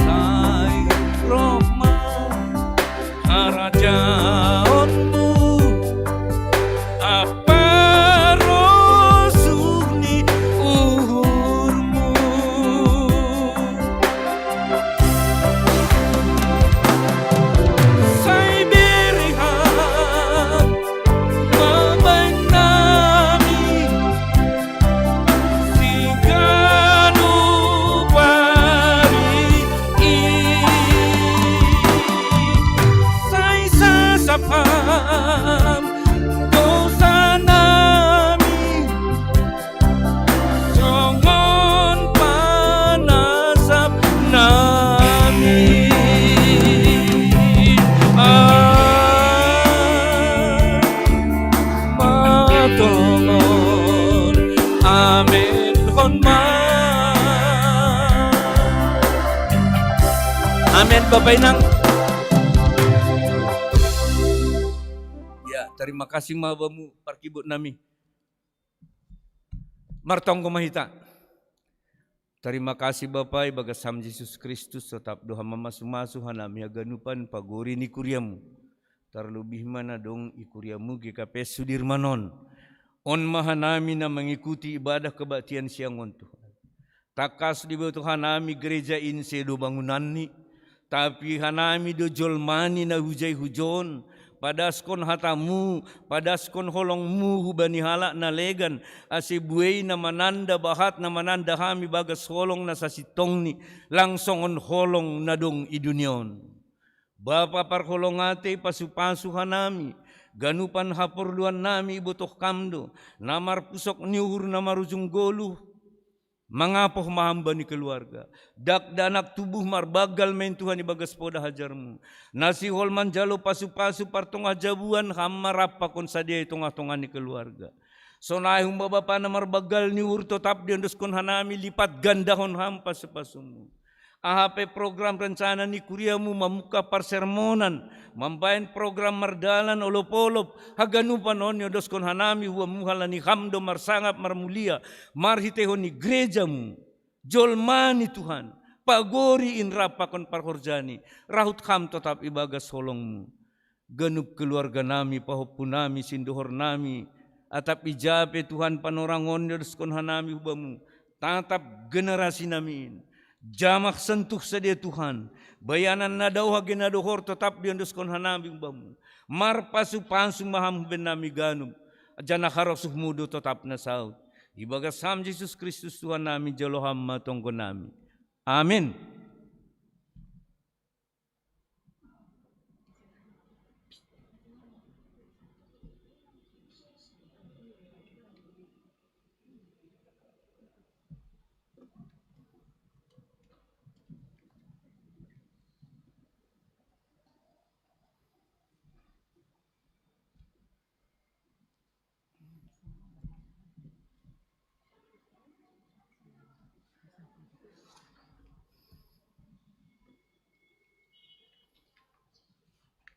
sai roh ma harajaonmu, ampa rosuh ni uhurmu. Sai bere Ham ma baen nami, siganup ari i. Sai sasap Ham dosa nami, songon panasap nami. Ah, ma tongon, amenhon ma. Amen, Bapa Inang. Tarima kasih ma Bamu parkibut nami. Martonggo ma hita. Tarima kasih Bapa, ibagas Ham Jesus Kristus, totap do Ham mamasu-masu hanami haganupan pagori ni kuriamu. Tarlobih ma na dong i kuriamu G K P S Sudirman on. On ma hanami na mangikuti ibadah kebaktian siang on Tuhan. Tangkas diboto hanami gereja in sedo bangunanni, tapi hanami do jolmani na hujai hujon, padaskon hatamu, padaskon holongmu hubani halak na legan, ase buei na mananda bahat na mananda hami bagas holong na sasintongni, lang songon holong na dong i dunia on. Bapa parholong ate, pasu-pasu hanami, ganupan haporluannami ibotoh Ham do, na marpusok ni uhur na marujung goluh, mangapoh ma Ham bani keluarga. Dakdanak tubuh marbanggal ma in Tuhan ibagas poda hajarmu. Na sihol manjalo pasu-pasu partongah jabuan Ham ma rap pakon sadia i tongah-tongah ni keluarga. Sonai humba Bapa na marbanggal ni uhur totap diondoskon hanami lipat gandahon Ham pasu-pasumu. Aha pe program rencana ni kuriamu mamungka parsermonan, mambahen program mardalan olop-olop, haganupan on niondoskon hanami hubamu halani Ham do marsangap marmulia, marhiteihon ni gerejamu, jolmani Tuhan, pagori in rap pakon parhorjani, rahut Ham totap ibagas holongmu. Ganup keluarganami, pahompunami, sindohornami, atap ija pe Tuhan panorang on niondoskon hanami hubamu, tatap generasinami in. Jamah sentuh sadia Tuhan, bayanan na daoh age na dohor totap diondoskon hanami hubamu. Marpasu-pasu ma Ham hubannami ganup, janah harosuhmu do totap na saut. Ibagas Ham Jesus Kristus Tuhannami jalo Ham ma tonggonami. Amin.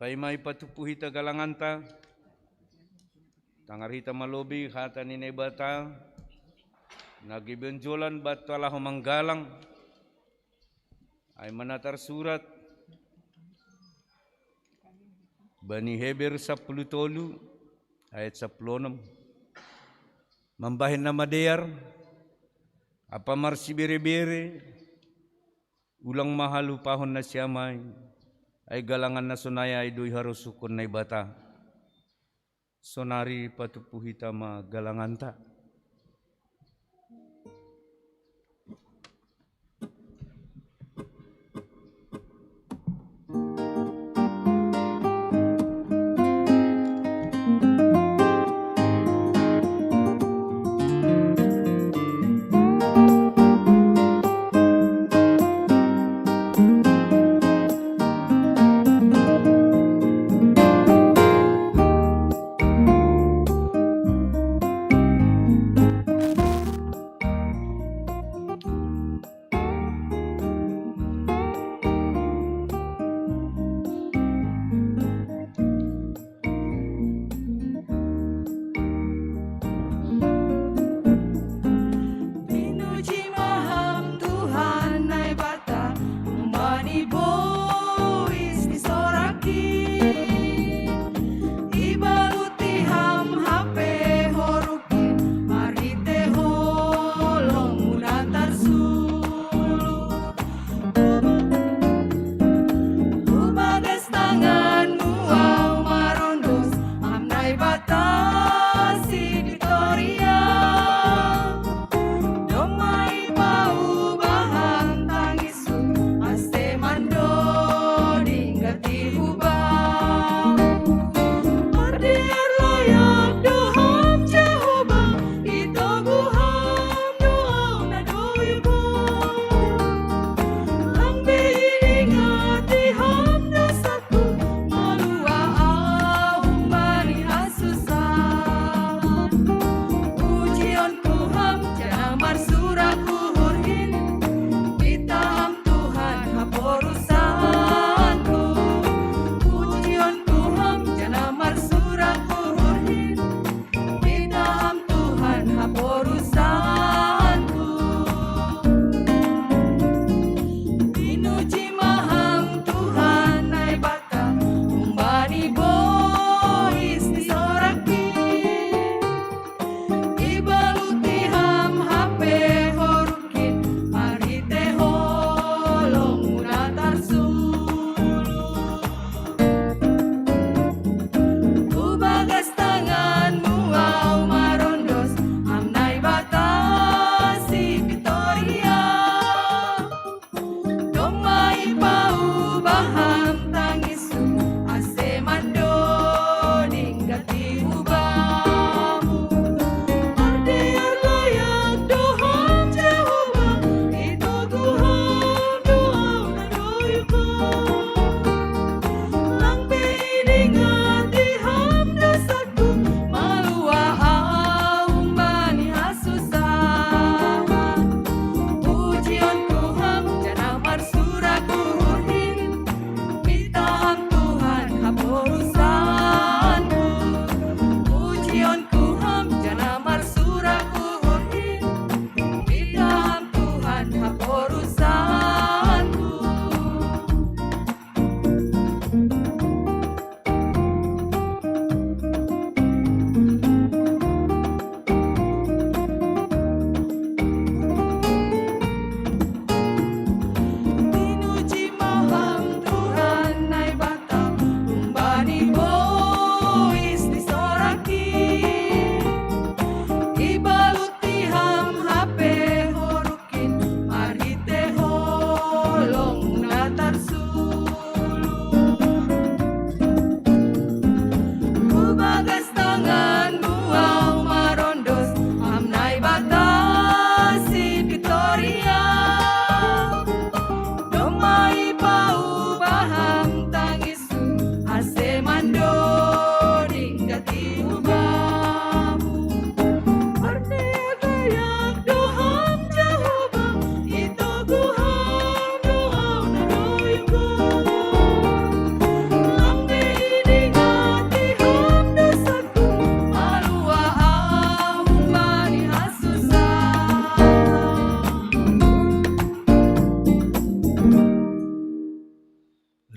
Paima ipatumpu hita galanganta, tangar hita ma lobei hata ni Naibata, na gabe onjolan banta laho manggalang, ai ma na tarsurat bani Heber sampulu tolu ayat sampulu onom. Mambahen na madear, ampa marsibere-bere, ulang ma halupahon nasiam ai, ai galangan na sonai ai do iharosuhkon Naibata. Sonari patumpu hita ma galanganta.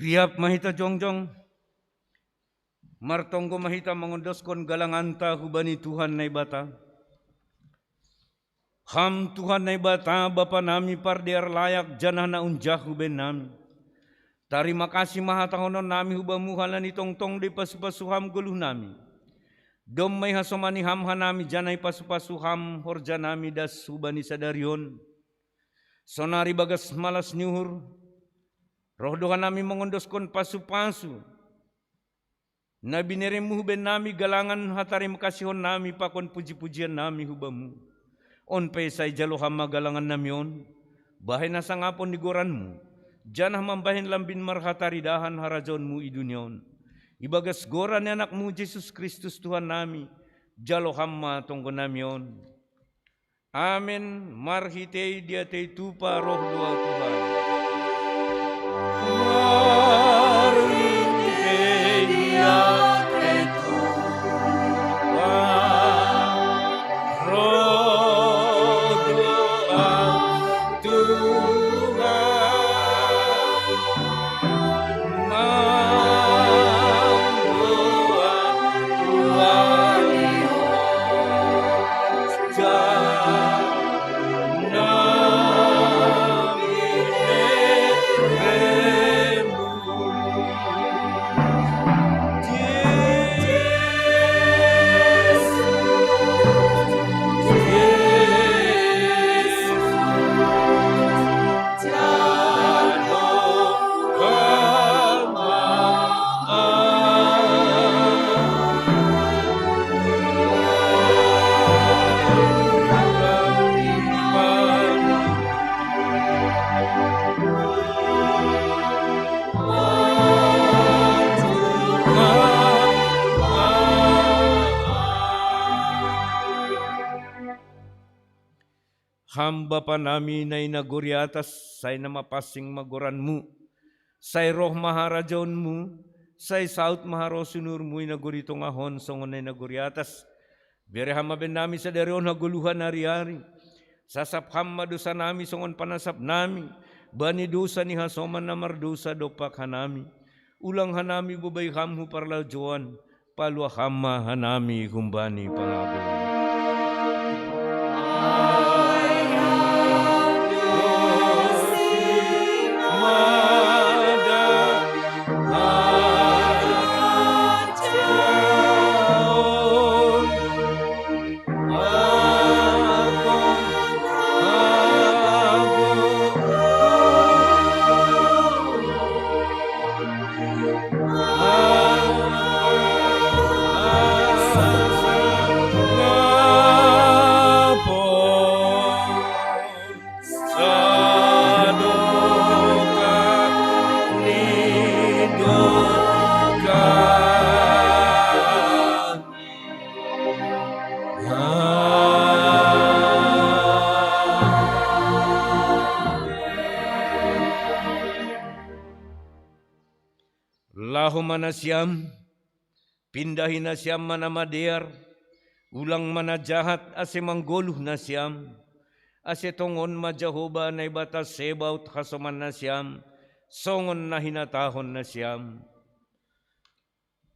Riap ma hita jongjong, martonggo ma hita mangondoskon galanganta hubani Tuhan Naibata. Ham Tuhan Naibata, Bapa nami pardear layak janah na unjah hubahen nami. Tarima kasih ma hatahonon nami hu Bamu halani tongtong do ipasu-pasu Ham goluh nami. Domma ihasomani Ham hanami janah ipasu-pasu Ham horja nami das hubani sadari on. Sonari bagas malas ni uhur, roh do hanami mangondoskon pasu-pasu na binereMu hubahen nami, galangan hatarima kasihon nami pakon puji-pujian nami hu Bamu. On pe sai jalo Ham ma galangan nami on, bahen hasangapon ni goranMu, janah mambahen lambin marhataridahan harajaonMu i dunia on. Ibagas goran ni AnakMu Jesus Kristus Tuhan nami, jalo Ham ma tonggo nami on. Amen. Marhitei diatei tupa roh do Ahu Tuhan. Marhitei diatei tupa roh do Ahu Tuhan. Ham Bapa nami na i nagori atas, sai na mapansing ma goranMu. Sai roh ma harajaonMu, sai saut ma harosuh ni uhurMu i nagori tongah on songon na i nagori atas. Bere Ham ma bahen nami sadari on hagoluhan ari-ari. Sasap Ham ma dousa nami songon panasap nami bani dousa ni hasoman na mardousa dompak hanami. Ulang hanami bobai Ham hu parlajouan, paluah Ham ma hanami humbani pangabon. Laho ma nasiam, pindahi nasiam ma na madear, ulang ma na jahat ase manggoluh nasiam, ase tongon ma Jahowa Naibata Sebaot hasoman nasiam, songon na hinatahon nasiam.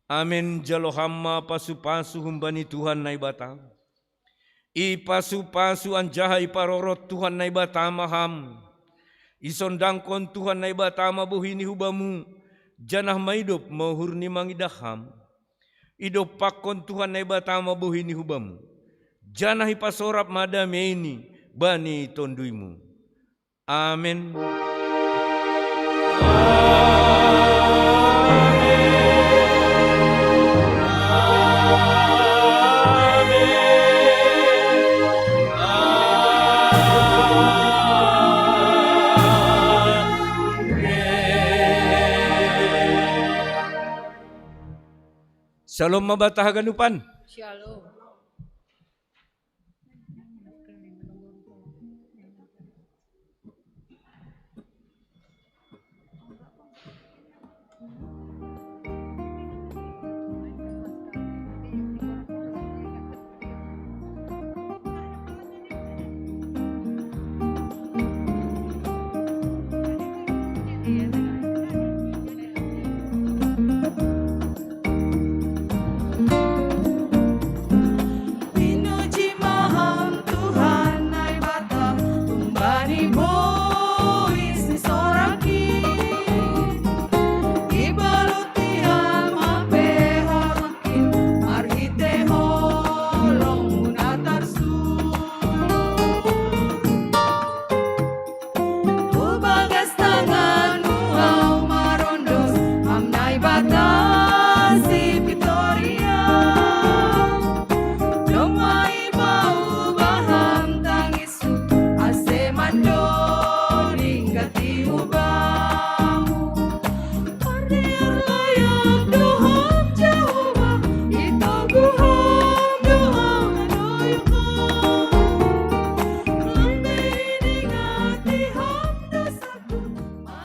Amen. Jalo Ham ma pasu-pasu humbani Tuhan Naibata. Ipasu-pasu anjaha iparorot Tuhan Naibata ma ham. Isondangkon Tuhan Naibata ma bohi ni hu bamu, janah maidop ma uhur ni mangidah ham. Idompakkon Tuhan Naibata ma bohi ni hu bamu, janah ipasorap ma dameini bani tonduymu. Amen. Shalom ma banta haganupan. Shalom.